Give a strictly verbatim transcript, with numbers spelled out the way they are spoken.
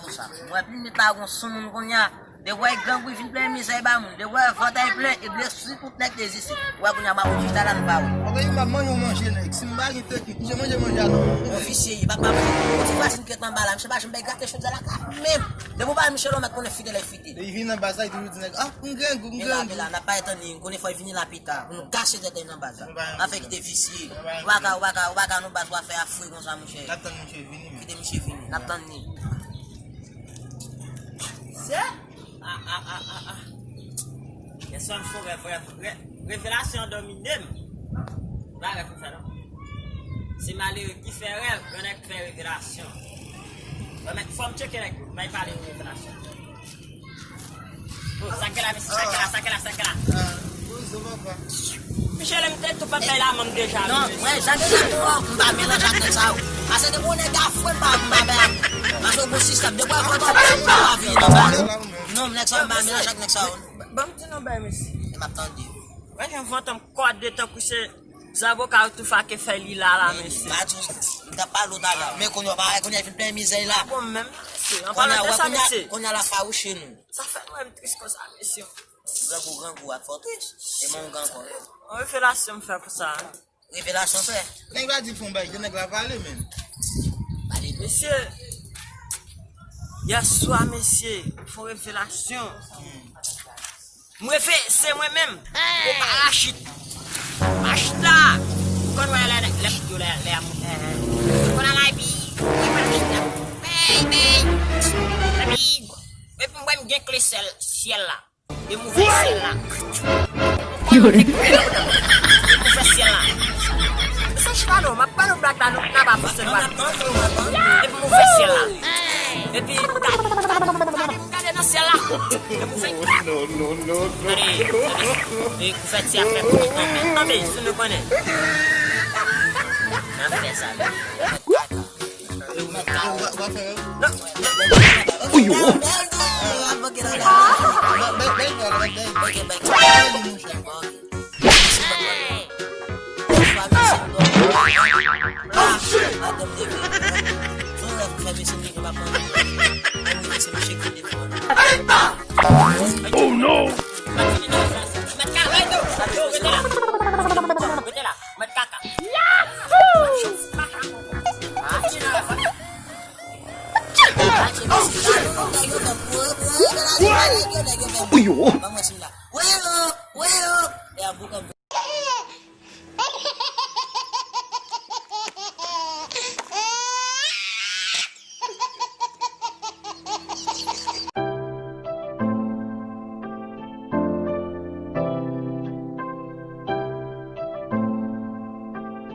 Konsa. Mwen pi met la gon sou moun kounye a. Depi wè grangou vin plen mizè ba moun. Depi wè vant ay plen e blesi tout nèg dezisi. Wè kounye a m ap chita la nou pa wè. Paske m ap manje yon manje nèg. Si m pa gen teknik, misye manje manje a non. Yon visye, li pa ka manje. Yon ti vwasin ki ret anba la, misye pa janm bay grate chodyè la ka menm. Depi w pa misye lò mèt konnen fidèl e fidèl. Li vin anba sa, li toujou di nèg, ah, m grangou, m grangou. N ap pale tann li, m konnen fò l vini la pita. Pou nou kase tèt li nan baz la. Afè kite visye. Ou pa ka, ou pa ka, ou pa ka nou baz w a fè a fre konsa monchè. N ap tann misye vini. Kite misye vini, n ap tann li. Se? Ah, ah, ah, ah, ah. Yèswa m fè rèv, rèv, rèv. Revelasyon an domine m. Ou pa rèv m fè non. Se malere ki fè rèv, yon nèg fè revelasyon. Bon, men fò m tcheke nèg yo, m bay pale yon revelasyon. Oh, sa k gen la, mesye, sa k gen la, sa k gen la, sa k gen la. Ah, bonjou, papa. Misye, lè m te tou pa bay la, manm deja. Non, mwen, jan de la tou, m pa melanje ak nèg sa yo. Ase de bon nèg afwe, m pa, m pa bay ak. Ase bon sistèm, de bwa fò, m pa vini nan ba. Non, nèg sa yo, m pa melanje ak nèg sa yo. Ban m di non bay, mesye. E m ap tande. Wè, jan vantan m kòde tankou se zaboka yo tou fake fè li la, la, mesye. M pa di, m t ap pale w talè. Men kounye a, pa, kounye a, vin plen mizè la. Bon, menm, mesye, an palan de sa, mesye. Kounye a, la fawouche nou. Sa fè mwen m tris konsa, mesye. Grangou, grangou a fè w tris. E mwen ou gen ankò. Yon revelasyon m fè pou sa. Revelasyon fè. Nèg la di fon bay, nèg la pale menm. Pale mesye. Yèswa, mesye, fon revelasyon. M reve, se mwen menm. Gwo parachit. Parachit la. Konn wè lè, lè, lè, lè, lè, lè, konn ala epi, epi parachit la. Bay, bay. Epi, epi m wè m gen kle syèl, syèl la. E m ouvè syèl la. E m ouvè syèl la. Mesye chita non, m ap pale yon blag la, nou pa fòse nou pa. Epi m ouvè syèl la. Epi m gade, m gade nan syèl la. Epi m ouvè. Gade, gade. E kouvèti a fè pou li tonbe. Tonbe, si nou konnen. Nan fè sa. Pou yo. Oh no! Mèt kaka. Rete la. Rete la. Mèt kaka. Yahoo! Ou yo.